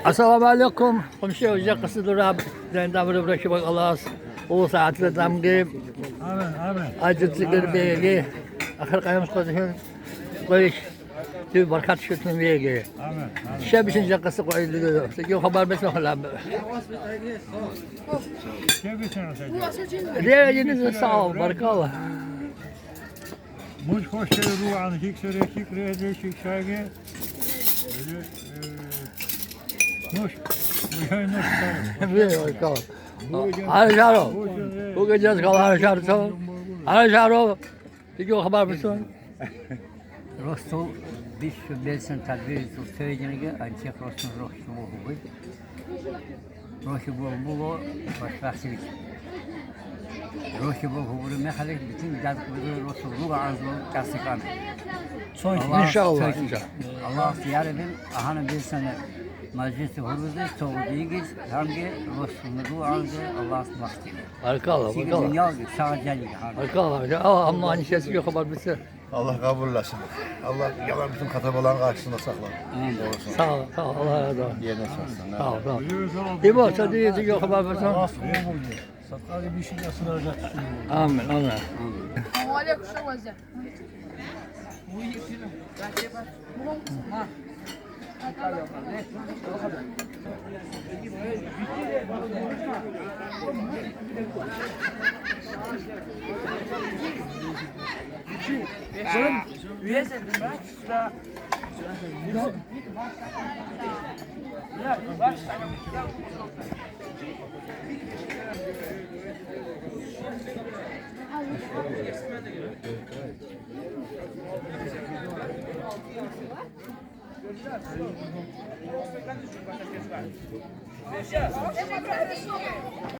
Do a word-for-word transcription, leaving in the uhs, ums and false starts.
Ассаламу алейкум. Хъумши, уже къасидураб, зайндабураб рахиб Аллагьас, уллу сагӀаталда дамги, амин, амин, ажир цӀикӀкӀар беги, ахир къаямас къотӀун къойиш, див баркат щутун беги. Амин, амин. Щеб бицин жакъасе къойилиго, цӀикӀкӀун хабар бицин хвалаб. Щеб бицин, Ре, йиниса сал, баркала. Муж хващай ругӀан, хиксаре хикре эде шикшайги. Эде, э, нуш, мужай нуш. Бе, ой, кал. Аржаро. Бугеджаз кал аржарцо. Аржаро. Диго хабар бицун. Ростов бищу бельсан тадбирицу цойдинеги антих ростун рохчун вугьуби. Рохи бул-, було башбахтилик. Рохи бул гьубури мехалик битин дад гьубури росул руга анзул касикан. Цойдин. Аллагьас иншаллагь, цойдин. Иншаллагь. Аллагьас ярабил агьана бельсана мажлиси гьурузе, цо гьудиги, гьанги росул руга анзе Аллагьас махтили. Баркалла, сиги баркалла. Дунялги, сагъа жаниги гьанги. Баркалла, баркалла. Аллагь, амма анишесиги хабар бице. Аллагь къабуллъасын. Аллагь ялан битун хатабалан гъачӀна сахлан. Амин. Сагъ ол, сагъ ол, Аллагь раза. Сагъ ол, сагъ ол. Ибо, цадиги диги хабар бицун. Амин, амин. Амин.